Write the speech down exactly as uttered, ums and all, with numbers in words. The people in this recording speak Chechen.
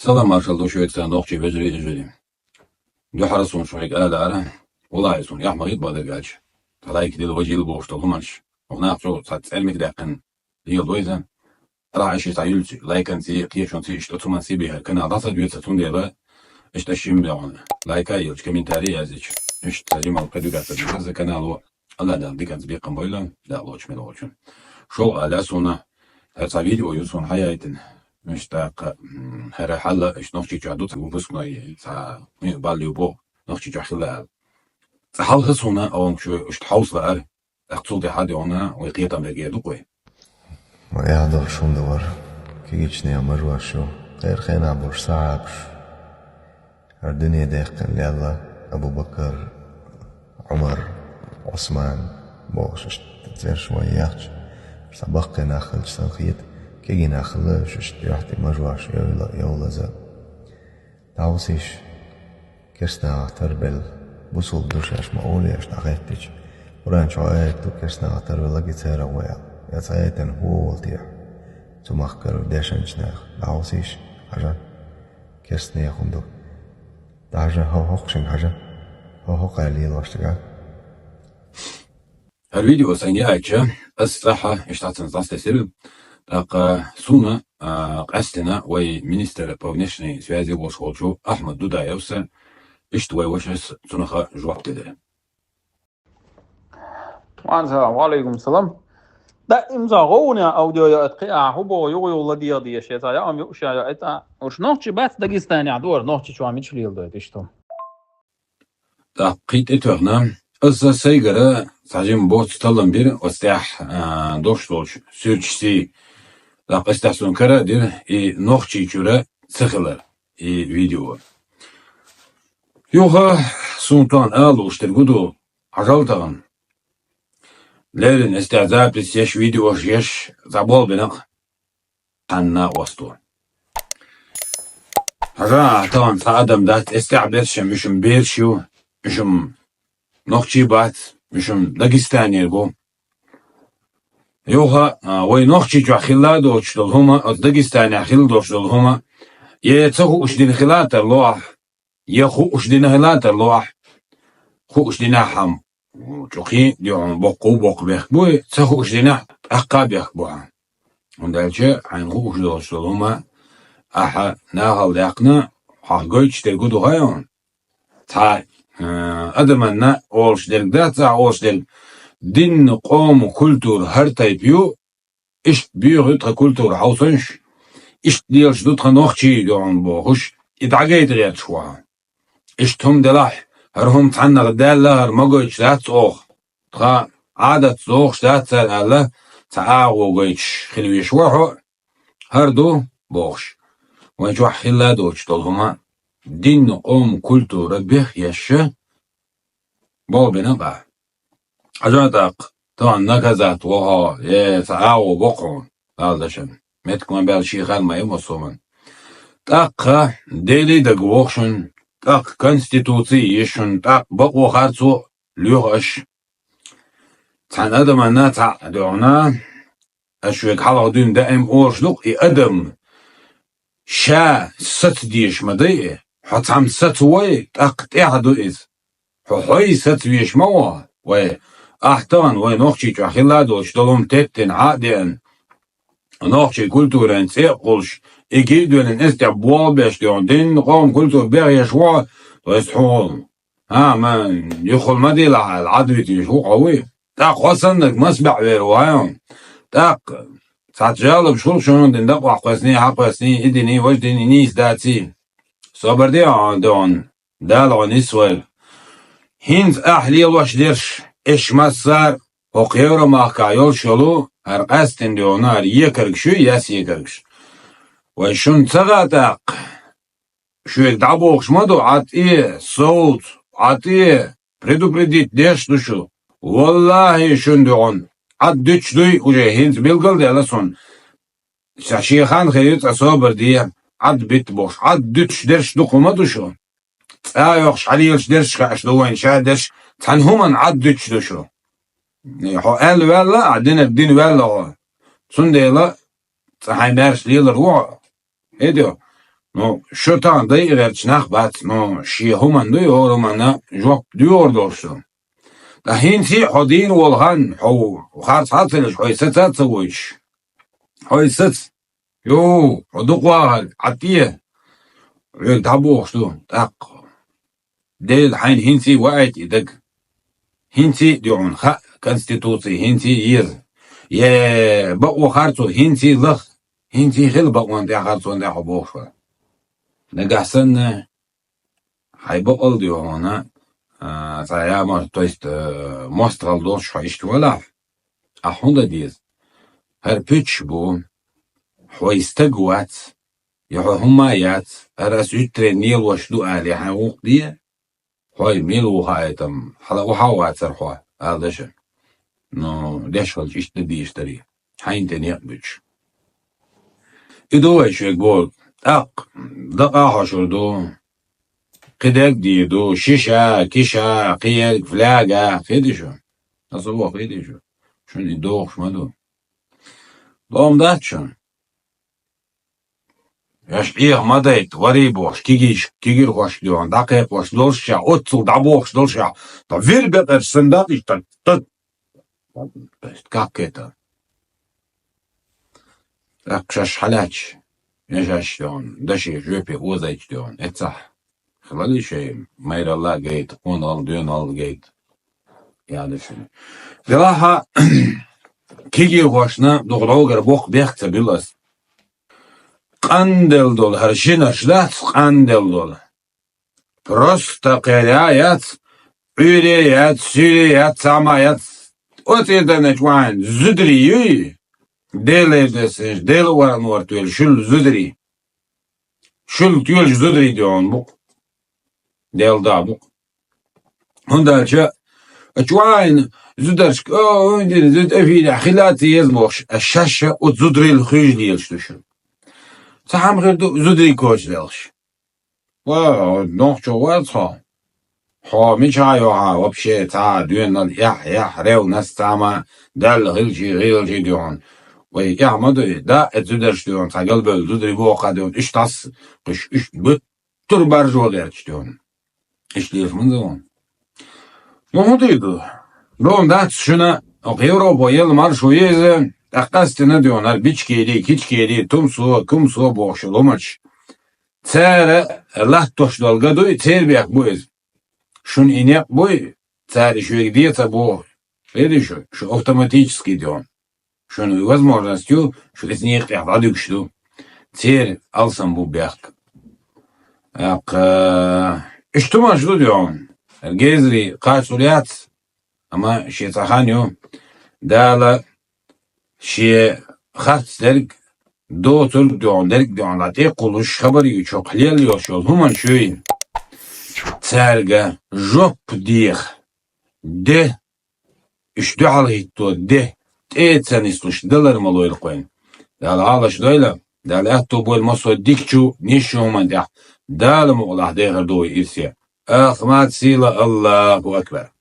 Салам-маршалла ду шуьца, нохчий вежарий, йижарий. Дуьххьара суна шуьга ала лаьара, валлахӀи, суна эхь ма хета бакъдерг аьлча, цхьа лайк дилла, важа йилла бохуш долу хӀуманаш. Оха нах чӀогӀа цхьа цӀермик даьккхина леладо иза. Арахь аша цхьа юьллучу лайканций, кхечунций иштта цу манций бехьара канал дӀа ца доьцу, цундела иштта шимма бегӀана лайка а елча, комментарий а яздича, иштта цхьа жималла кхин дуьгацара деза канало. АллахӀ Дала диканца бекхам бойла, Дала лоцу мел волчун. ШолгӀа ала суна, хӀара цхьа видео ю суна хьаяйтина. Иштта тӀаккха, м, хӀара хьалла иштта Нохчийчохь ду цхьа выпускной, цхьа, м, балли ю боху, Нохчийчохь хилла аьлла. Цкъа хьалха суна, оха шу иштта хьовса лаьара, тӀаккха цул тӀаьхьа дегӀана вай кхетам бергера ду-кх вай. Ма эхь долуш хӀума ду хӀара, кегийчу нехан мажош ю, кхеран хенахь болуш сахьабаш. ХӀара дуьне даьккхина лелла Абу-Бакар, Ӏумар, Ӏусман бохуш, иштта цӀераш вай яхча, цхьа баккхий нах хилча санна хета, кегий нах хилла уьш, иштта юьхь тӀе мажош йовла-, йовлаза. ДӀахьовсийша, керстанахах тарбелла, бусулба ду шаьш ма олу аша дӀахӀоьттича, Къуръан чохь аят ду, керстанахах тарбелларг и церан ву аьлла, я цхьа аятан хӀун волу техьа? Цу махкара дешначу наха дӀахьовсийша, хьажа, керстанехан ду. ДӀахьажа, хӀо-, хӀокху шинга хьажа, хӀо-, хӀокхара лелош цигахь. ХӀара видео сайна яйча, ас цӀахь иштта цхьацца дӀасатесира. ТӀаккха суна, а, къаьстина вай министр по внешней связи волуш волчу Ахьмад Дудаевс иштта вай вашас цунах жоп делира. Ва алейкум салам. Да, имза гӀовгӀане аудио йоуьйту кхин а, хӀун боху юха-юха ладегӀа дезаш, я цхьа яам юуш а йоуьйту, уьш нохчий бац Дагестане, дора, нохчий чохь мича леладойту иштта? ТӀаккха кхин тӀетоьхна, аса сайгара цхьа жима боцу таллам бира оцу тӀехь, а, дош долчу суьрташций. ТӀаккха аса тӀехь суна кара а дира и нохчий чуьра ца хилар, и видео. Юха суна тахана ала лууш дерг хӀун ду, хьажал тахана. Леррина аса тӀехь запись еш, видеош еш, цхьа болх бина-кх. Цхьанна а осту. Хьажа, тахана цхьа адам дац, эс тӀехь берш а, уьш-м берш ю, уьш-м нохчий бац, уьш-м Дагестанера бу. Юха, а, вай нохчий чохь хилла а доцуш долу хӀума, оцу Дагестанехь хилла доцуш долу хӀума, я ца хууш дина хила а тарло ахь, я хууш дина хила а тарло ахь, хууш динехь хьан чӀогӀа дехьа боккха боккха бехк бу, ца хууш динехь тӀаккха бехк бу хьан. ХӀунда аьлча хьайна хууш долуш долу хӀума ахьа нахала даьккхина, хьох гойтуш дерг хӀун ду хаий хьуна? Цхьа, э, адаманна олуш дерг дац, цхьа олуш дерг, динна къоман культура хӀара тайпа ю, иштта боьха ю тхан культура хьовсанаш, иштта лелаш ду тхан нохчий дуьхьал бохуш, и дӀагайта гӀерташ ву хьан. Иштта хӀума делахь, хӀара хӀума цхьаннах даьлла, хӀара ма гойтуш дац оха. Тхан Ӏадатца дохуш дац цара аьлла, цхьа агӀо гойтуш хила веш вара хьо, хӀара ду бохуш. Вайн чохь хилла а доцуш долу хӀума, динна къоман культура бехъеш, болх бина-кх ахь. Хьажа тӀаккха, тахана наказать ву хьо, е, цхьа агӀо бо-кх хьуна, Дала дашан. Меттиг ма баьлла, шен хан ма ю массо а хӀуманна. ТӀаккха Деле дага вогӀу шуна, тӀаккха Конституци еза шуна, тӀаккха бакъо харцо лоьху аша. Цхьана адаманна цхьаъ дуьхьал, аша вега хьалха дуьйна даим олуш ду-кх, и адам ша саца дезаш ма дай, хьо цхьамма саца вой, тӀаккха тӀехь ду иза. Хьо хьой саца везаш ма ву, вай. Ахь тахана вай нохчий чохь хилла а доцуш долу хӀума теттина хьа а деана, нохчий культуран цӀе а кхуллуш, и гий а доьллина, иза тӀе болх беш дуьхьал, динна къоман культура бехъеш ву хьо, то есть хьуна. А, ма, юххул ма дийла хьайла, Ӏад витийша ву хьо вуй. ТӀаккха хьо саннарг маса баьӀвер ву хьуна. ТӀаккха цхьацца жалобаш хуьлу шуна дина, дакъа охьакхоьссиний, хьакхоьссиний, и диний, важа диний, нийса даций. Собар де хьуна, Дала хьо нисвойла. ХӀинца ахь лелош дерш, эш массара, хӀокху Евромахкахь йолуш йолу, хӀара къаьсттина дуьхьал, хӀара екаргаш ю, яс екаргаш. Вай шуна ца гӀа тӀаккха. Шуьга дӀабохуш ма ду, Ӏад тӀе, совца, Ӏад тӀе, предупредить деш ду шу. Валлахьи, шуна дуьхьал Ӏад дуьтуш дуй, уже хӀинца билгал а делла суна. Ша шен хан хир ю, цкъа собар де, Ӏад битта бохуш, Ӏад дуьтуш дерш дукха ма ду шу. ЦӀа а йоккхуш, хьалелаш дерш хууш ду вайна, ша дерш цхьана хӀуманна Ӏад дуьтуш ду шу. Хьо аьлла ваьлла, ахь динарг дина ваьлла хьо. Цундела цкъа хьайн маьрша лелар ву хьо. ХӀетий? Ну, шу тахана дайа гӀерташ нах бац, ну, шен хӀуманна дуй, хӀора хӀуманна жоп доьхур долуш ду. Ткъа хӀинций а хьо дийна волу хан, хьо харц хьалцалеш, хьо саца а ца войтуш. Хьо саца. Йо, хьо дукха вахар, Ӏа тӀе. Вега дӀабохуш ду, тӀаккха. Дела хьайна хӀинций ваийта и даг. ХӀинций а дуьхьал хаьа конституций, хӀинций а еза. Е, бакъо харцо, хӀинций лаха, хӀинций хила бакъонан тӀехь, харцонан тӀехь хьо бохуш вара. Нагахь санна, хьайн бакъал дуьхьал, а, цхьа ямарта, то есть, э, мостагӀалла долуш хьо иштта валахь, ахьа хӀун дан деза? ХӀара пуьташ бу, хьо и стаг вац, я хьо хӀумма а яц, хӀара ас уьттаренна лелош ду алий хьайн гӀуллакх де, хьо и мила ву хаийтам, хьала охьа а вацара хьо, ала дашан. Ну, деш хилча иштта дан дийш дарий, хьайна тӀе некъ буьтуш. И ду вай шуьга бохург. ТӀаккха дакъа а хьошур ду, кхидерг дийр ду, шиша, киша, кхиерг, фляга, хи ди шу? Аса вон хи ди шу? Шуна и дохуш ма ду. Лом дац шуна. Аш Ӏеха ма дайта, варий бохуш, кигиш, кигирхошка дуьхьал, дӀакхайкхош долуш ша, оццул дӀабохуш долуш ша, ткъа вир бекъарш санна дакъа иштта, тат. Как это? ТӀаккха шаьш хьалаьцча, я шаьш дуьхьал, даши жоьпе озайча дуьхьал, эцахь. Хилалий шайн майралла а гайта, къонахалла, доьналла а гайта. Яла шуна. Делахьа, кигирхошна дукха дӀогара боккха бехк ца буьллу ас. Къанделла долу, хӀара шинарш дац къанделла долу. Просто кхеря яц, Ӏуьйре яц, суьйре яц, цхьа а ма яц. Оцу интернет вайн зударий юй, Делан десаш, Делан варан варт велла шуьлла зударий. Шуьлла тоьлуш зударий дуьхьал бу-кх. Делан да бу-кх. ХӀунда аьлча, а чу вайн зударшка, о, зуда эфирехь хила а ца еза бохуш, а шаьш а оцу зударийла хуьйжа лелаш ду шуна. Цхьа хӀума хир ду, зударий коча делхаш. Ва, нохчо вац хьо? Хьо мичахь йохьа вообще цхьа а доьналла, эхь, эхь, ревность цхьа а ма, Далла хилчий, гӀийлачий дуьхьал. Вай эхь ма дуй, да, эцу зударш дуьхьал, цхьа галбевлла зударий боху ха дуьхьал, иштта ас, кхуьш, иштта буьттур баржо гӀерташ дуьхьал. Иштта лелаш ма ду вон. Ну, хӀун дийр ду? Лом дац шуна, оха Европа елла маршо еза, тӀаккха къастина дуьхьал, хӀара бичкери, кичкери, тумсо, кумсо бохуш лумачаш. Цара латтош долу ган дуй, церан бехк бу иза. Шуна и некъ буй, цара и шуьга де ца боху. Хири шу, шу автоматически дуьхьал. Шуна и возможность ю, шу иза некъа тӀехь дӀадуьгуш ду. Церан алсам бу бехк. ТӀаккха, иштта хӀуманаш ду дуьхьал. Гезри кхачалур яц, амма шен цхьа хан ю. Дала шен харц дерг, доцург дуьхьал, дерг дуьхьал, дӀа тӀекхулуш, хабар ю чохь лелла йолуш йолу хӀуманаш юй. Цаьрга жоп деха, де, уьш дуьхьал хӀитто де, тӀе а ца нислуш, далар ма лойла кхойн. Дала гӀалаш дойла, Дала аьтто бойла массо а дикачу, нисчу хӀуманна тӀехь, Дала мукъалахь дехар ду вай ирсе. Ахмат сила, Аллаху акбар.